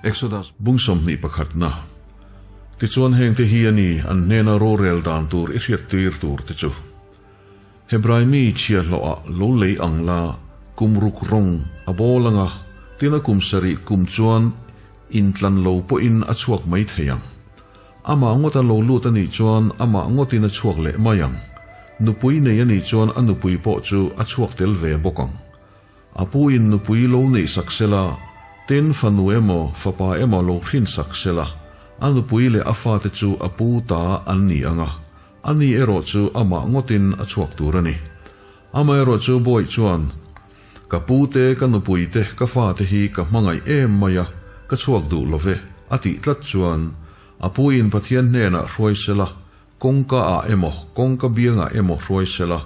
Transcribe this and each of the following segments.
Exodus bung sawmhnih pakhatna. Tichuan hengte hi a ni an hnena rorel dan tur i hriattir tur te chu. Hebrai mi chhiahhlawhah lo lei ang la, kum ruk rawng a bawl anga, tin a kum sarih kum chuan intlan lo pawhin a chhuak mai thei ang. Amah ngawt a lo lut a nih chuan amah ngawtin a chhuak leh mai ang. Nupui nei a nih chuan a nupui pawh chu a chhuak tel ve bawk ang. A pu in nupui lo neih sak sela, tin fanu emaw fapa emaw lo hrin sak sela, a nupui leh a fate chu a pu ta an ni ang a, a ni erawh chu amah ngawtin a chhuak tur a ni. Amaherawhchu Bawih chuan, Ka pu te, ka nupui te, ka fate hi ka hmangaih em mai a, ka chhuak duh lo ve, a tih tlat chuan, a pu in Pathian hnenah hruai sela, Kawngka ah emaw, kawngka biangah emaw hruai sela,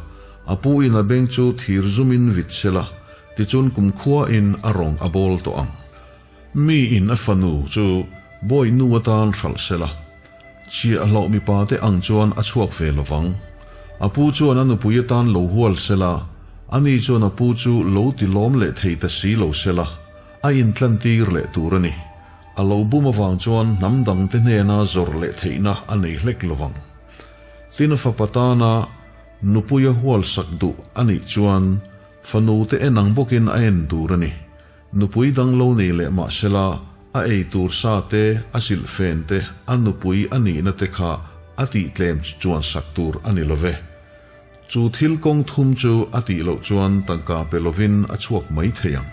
a pu in a beng chu thir zumin vit sela, tichun kumkhua in a rawng a bawl tawh ang. Mi in a fanu chu bawi nu atan hralh sela, chhiahhlawh mipa te ang chuan a chhuak ve lovang. A pu chuan a nupui atan lo hual sela, ani chuan a pu chu lo ti lawm leh thei ta si lo sela, a intlantir leh tur a ni. A lo bum avang chuan hnam dangte hnena zawrh leh theihna a nei hlek lovang. Tin fapa tana nupuia hualsak duh a nih chuan fanute en ang bawkin a en tur a ni. Nupui dang lo nei leh mahsela a ei tur sa te, a silhfen te, a nupui a nihna te kha a tihtlem chuan sak tur a ni love. Chu thil kawng thum chu a tih loh chuan tangka pe lovin a chhuak mai thei ang.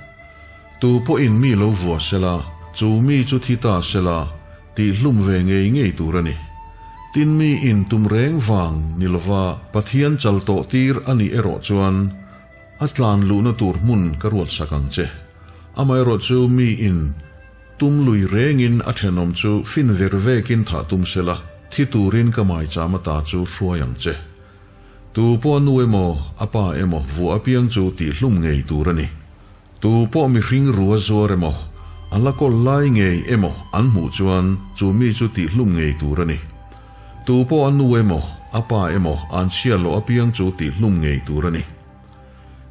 Tu pawhin mi lo vua sela, chu mi chu thi ta sela, tih hlum ve ngei ngei tur a ni. Tin mi in tum reng vang ni lova Pathian chal tawh tir a nih erawh chuan a tlan luhna tur hmun ka ruat sak ang che. Amaherawh chu mi in tum lui rengin a thenawm chu fin ver vekin thah tum sela, thi turin ka maicham ata chu hruai ang che. Tu pawh a nu emaw, a pa emaw vuah apiang chu tihhlum ngei tur a ni. Tu pawh mihring rua zuar emaw, a la kawl lai ngei emaw an hmuh chuan chu mi chu tihhlum ngei tur a ni. Tu pawh a nu emaw, a pa emaw an chhia loh apiang chu tihhlum ngei tur a ni.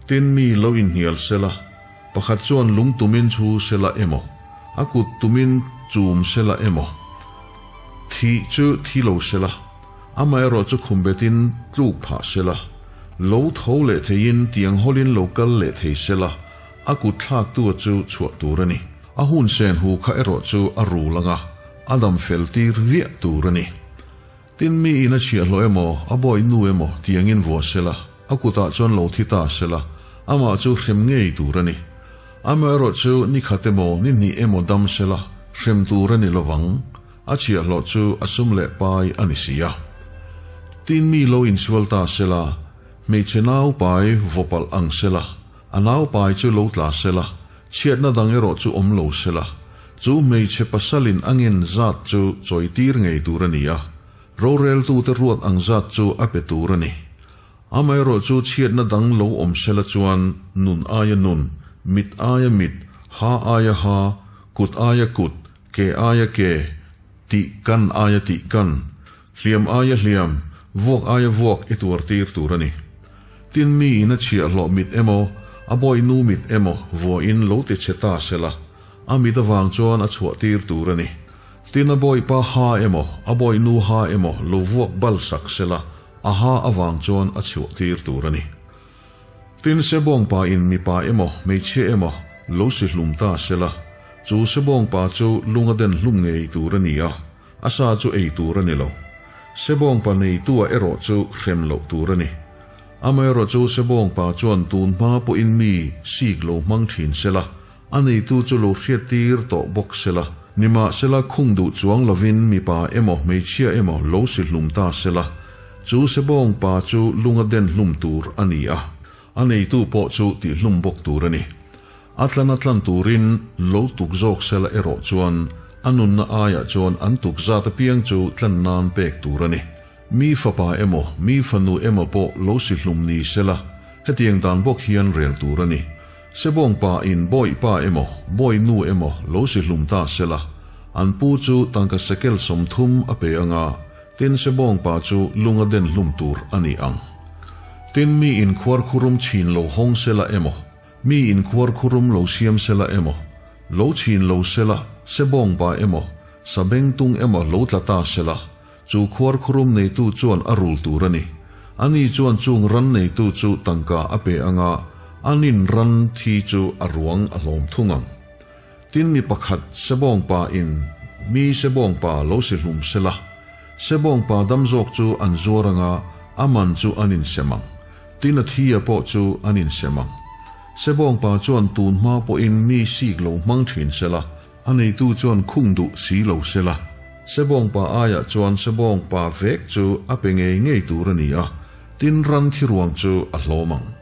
Tin mi lo inhnial sela, pakhat chuan lung tumin chhu sela emaw, a kut tumin chum sela emaw, thih chu thi lo sela, Amaherawh chu khum betin tluk phah sela, lo tho leh theiin tiang hawlin lo kal leh thei sela, a kut thlaktua chu chhuah tur a ni. A hun sen hu kha erawh chu a rul anga a dam fel tir viah tur a ni. Tin mi in a chhiahhlawh emaw, a bawi nu emaw tiangin vuah sela, a kutah chuan lo thi ta sela, amah chu hrem ngei tur a ni. Amaherawh chu ni khat emaw, ni hnih emaw dam sela, hrem tur a ni lovang. A chhiahhlawh chu a sum leh pai a ni si a. Tin mi lo insual ta sela, hmeichhe nau pai vaw palh ang sela, a nau pai chu lo tla sela, chhiatna dang erawh chu awm lo sela, chu hmeichhe pasalin a ngen zat chu chawitir ngei tur a ni a, roreltute ruat ang zat chu a pe tur a ni. Amaherawh chu chhiatna dang lo awm sela chuan nun aia nun, mit aia mit, ha aia ha, kut aia kut, Ke aia ke, tih kan aia tih kan, hliam aia hliam, vuak aia vuak i tuar tir tur a ni. Tin mi in a chhiahhlawh mit emaw, a bawi nu mit emaw vuahin lo ti che ta sela, a mit avang chuan a chhuah tir tur a ni. Tin a bawi pa ha emaw, a bawi nu ha emaw lo vuak bal sak sela, a ha avang chuan a chhuah tir tur a ni. Tin, sebawngpa in mipa emaw hmeichhia emaw lo si hlum ta sela, chu sebawngpa chu lung a den hlum ngei tur a ni a, a sa chu ei tur a ni lo. Sebawngpa neitua erawh chu hrem loh tur a ni. Amaherawh chu sebawngpa chuan tun hma pawhin mi sik lo hmang thin sela, a neitu chu lo hriattir tawh bawk sela, nimahsela khung duh chuang lovin mipa emaw hmeichhia emaw lo si hlum ta sela, chu sebawng pa chu lung a den hlum tur a ni a, a neitu pawh chu tihhlum bawk tur a ni. A tlan a tlan turin lo tuk zawk sela erawh chuan a nunna aiah chuan an tuk zat apiang chu tlan nan pek tur a ni. Mi fapa emaw, mi fanu emaw pawh lo si hlum ni sela, hetiang dan bawk hian rel tur a ni. Sebawng pa in bawi pa emaw, bawi nu emaw lo si hlum ta sela, an pu chu tangka sekel 30 a pe anga, tin sebawng pa chu lung a den hlum tur a ni ang. Tin mi in khuarkhurum chhin lo hawng sela emaw, mi in khuarkhurum lo siam sela emaw, lo chhin lo sela, Sebawngpa emaw, sabengtung emaw lo tla ta sela, chu khuarkhurum neitu chuan a rul tur a ni. Ani chuan chung ran neitu chu tangka a pe anga, anin ran thi chu a ruang a hlawm thung ang. Tin mi pakhat sebawngpa in mi sebawngpa lo si hlum sela, sebawngpa dam zawk chu an zuar anga a man chu an insem ang. Tin a thi a pawh chu an insem ang. Sebawngpa chuan tun hma pawhin mi sik lo hmang thin sela, a neitu chuan khung duh si lo sela, sebawngpa aiah chuan sebawngpa vek chu a pe ngei ngei tur a ni a, tin ran thi ruang chu a hlawm ang.